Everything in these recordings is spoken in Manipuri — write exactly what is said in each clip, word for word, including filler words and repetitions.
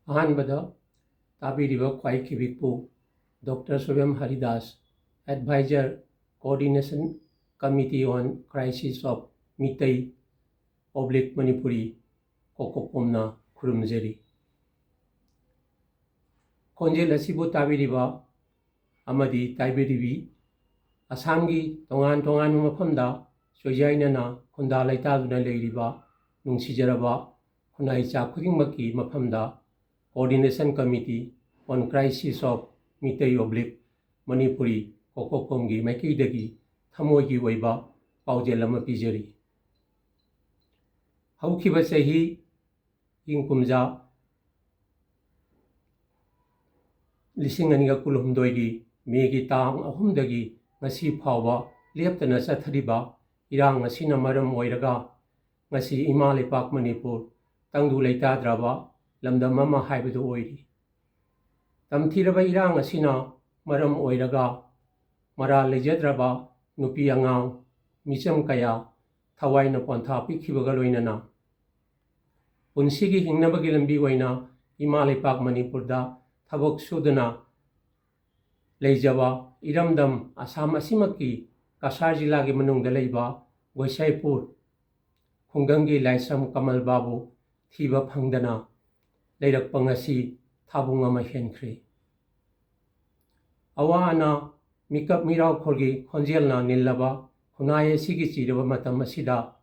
ꯑꯍꯥꯟꯕꯗ ꯇꯥꯕꯤꯔꯤꯕ ꯈ꯭ꯋꯥꯏ ꯈꯤꯕꯤꯛꯄꯨ doctor Soibam Haridas, Advisor, Coordination Committee on Crisis of Meitei oblique Manipuri, ꯀꯣꯀꯣꯀꯣꯝꯅ ꯈꯨꯔꯨꯝꯖꯔꯤ꯫ ꯈꯣꯟꯖꯦꯜ ꯑꯁꯤꯕꯨ ꯇꯥꯕꯤꯔꯤꯕ ꯑꯃꯗꯤ ꯇꯥꯕꯤꯔꯤꯕꯤ ꯑꯁꯥꯝꯒꯤ ꯇꯣꯉꯥꯟ ꯇꯣꯉꯥꯟꯕ ꯃꯐꯝꯗ ꯆꯣꯏꯖꯥꯏꯅꯅ ꯈꯨꯟꯗꯥ ꯂꯩꯇꯥꯗꯨꯅ ꯂꯩꯔꯤꯕ ꯅꯨꯡꯁꯤꯖꯔꯕ ꯈꯨꯟꯅꯥꯏ ꯏꯆꯥ ꯈꯨꯗꯤꯡꯃꯛꯀꯤ ꯃꯐꯝꯗ Coordination Committee on Crisis of Meitei oblique Manipuri, ꯀꯣꯀꯣꯀꯣꯝꯒꯤ ꯃꯥꯏꯀꯩꯗꯒꯤ ꯊꯃꯣꯏꯒꯤ ꯑꯣꯏꯕ ꯄꯥꯎꯖꯦꯜ ꯑꯃ ꯄꯤꯖꯔꯤ꯫ ꯍꯧꯈꯤꯕ ꯆꯍꯤ ꯏꯪ ꯀꯨꯝꯖꯥ ꯂꯤꯁꯤꯡ ꯑꯅꯤꯒ ꯀꯨꯟꯍꯨꯝꯗꯣꯏꯒꯤ ꯃꯦꯒꯤ ꯇꯥꯡ ꯑꯍꯨꯝꯗꯒꯤ ꯉꯁꯤ ꯐꯥꯎꯕ ꯂꯦꯞꯇꯅ ꯆꯠꯊꯔꯤꯕ ꯏꯔꯥꯡ ꯑꯁꯤꯅ ꯃꯔꯝ ꯑꯣꯏꯔꯒ ꯉꯁꯤ ꯏꯃꯥ ꯂꯩꯄꯥꯛ ꯃꯅꯤꯄꯨꯔ ꯇꯪꯗꯨ ꯂꯩꯇꯥꯗ꯭ꯔꯕ ꯂꯝꯗꯝ ꯑꯃ ꯍꯥꯏꯕꯗꯨ ꯑꯣꯏꯔꯤ꯫ ꯇꯝꯊꯤꯔꯕ ꯏꯔꯥꯡ ꯑꯁꯤꯅ ꯃꯔꯝ ꯑꯣꯏꯔꯒ ꯃꯔꯥꯜ ꯂꯩꯖꯗ꯭ꯔꯕ ꯅꯨꯄꯤ ꯑꯉꯥꯡ ꯃꯤꯆꯝ ꯀꯌꯥ ꯊꯋꯥꯏꯅ ꯄꯣꯟꯊꯥ ꯄꯤꯈꯤꯕꯒ ꯂꯣꯏꯅꯅ ꯄꯨꯟꯁꯤꯒꯤ ꯍꯤꯡꯅꯕꯒꯤ ꯂꯝꯕꯤ ꯑꯣꯏꯅ ꯏꯃꯥ ꯂꯩꯄꯥꯛ ꯃꯅꯤꯄꯨꯔꯗ ꯊꯕꯛ ꯁꯨꯗꯨꯅ ꯂꯩꯖꯕ ꯏꯔꯝꯗꯝ ꯑꯁꯥꯝ ꯑꯁꯤꯃꯛꯀꯤ ꯀꯁꯥꯔ ꯖꯤꯂꯥꯒꯤ ꯃꯅꯨꯡꯗ ꯂꯩꯕ ꯒꯣꯁꯥꯏꯄꯨꯔ ꯈꯨꯡꯒꯪꯒꯤ ꯂꯥꯏꯁ꯭ꯔꯝ ꯀꯃꯜ ꯕꯥꯕꯨ ꯊꯤꯕ ꯐꯪꯗꯅ ꯂꯩꯔꯛꯄ ꯉꯁꯤ ꯊꯥꯕꯨꯡ ꯑꯃ ꯍꯦꯟꯈ꯭ꯔꯦ꯫ ꯑꯋꯥ ꯑꯅꯥ, ꯃꯤꯀꯞ ꯃꯤꯔꯥꯎꯈꯣꯜꯒꯤ ꯈꯣꯟꯖꯦꯜꯅ ꯅꯤꯜꯂꯕ ꯈꯨꯟꯅꯥꯏ ꯑꯁꯤꯒꯤ ꯆꯤꯔꯕ ꯃꯇꯝ ꯑꯁꯤꯗ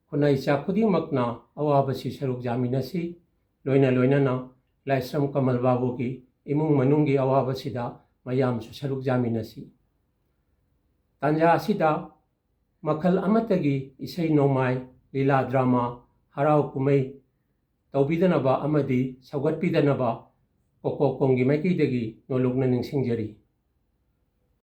ꯈꯨꯟꯅꯥꯏ ꯏꯆꯥ ꯈꯨꯗꯤꯡꯃꯛꯅ ꯑꯋꯥꯕꯁꯤ ꯁꯔꯨꯛ ꯌꯥꯃꯤꯟꯅꯁꯤ꯫ ꯂꯣꯏꯅ ꯂꯣꯏꯅꯅ ꯂꯥꯏꯁ꯭ꯔꯝ ꯀꯃꯜ ꯕꯥꯕꯨꯒꯤ ꯏꯃꯨꯡ ꯃꯅꯨꯡꯒꯤ ꯑꯋꯥꯕꯁꯤꯗ ꯃꯌꯥꯝꯁꯨ ꯁꯔꯨꯛ ꯌꯥꯃꯤꯟꯅꯁꯤ꯫ ꯇꯥꯟꯖꯥ ꯑꯁꯤꯗ ꯃꯈꯜ ꯑꯃꯠꯇꯒꯤ ꯏꯁꯩ ꯅꯣꯡꯃꯥꯏ, ꯂꯤꯂꯥ ꯗ꯭ꯔꯃꯥ, ꯍꯔꯥꯎ ꯀꯨꯝꯍꯩ ꯇꯧꯕꯤꯗꯅꯕ ꯑꯃꯗꯤ ꯁꯧꯒꯠꯄꯤꯗꯅꯕ ꯀꯣꯀꯣꯀꯣꯝꯒꯤ ꯃꯥꯏꯀꯩꯗꯒꯤ ꯅꯣꯂꯨꯛꯅ ꯅꯤꯡꯁꯤꯡꯖꯔꯤ꯫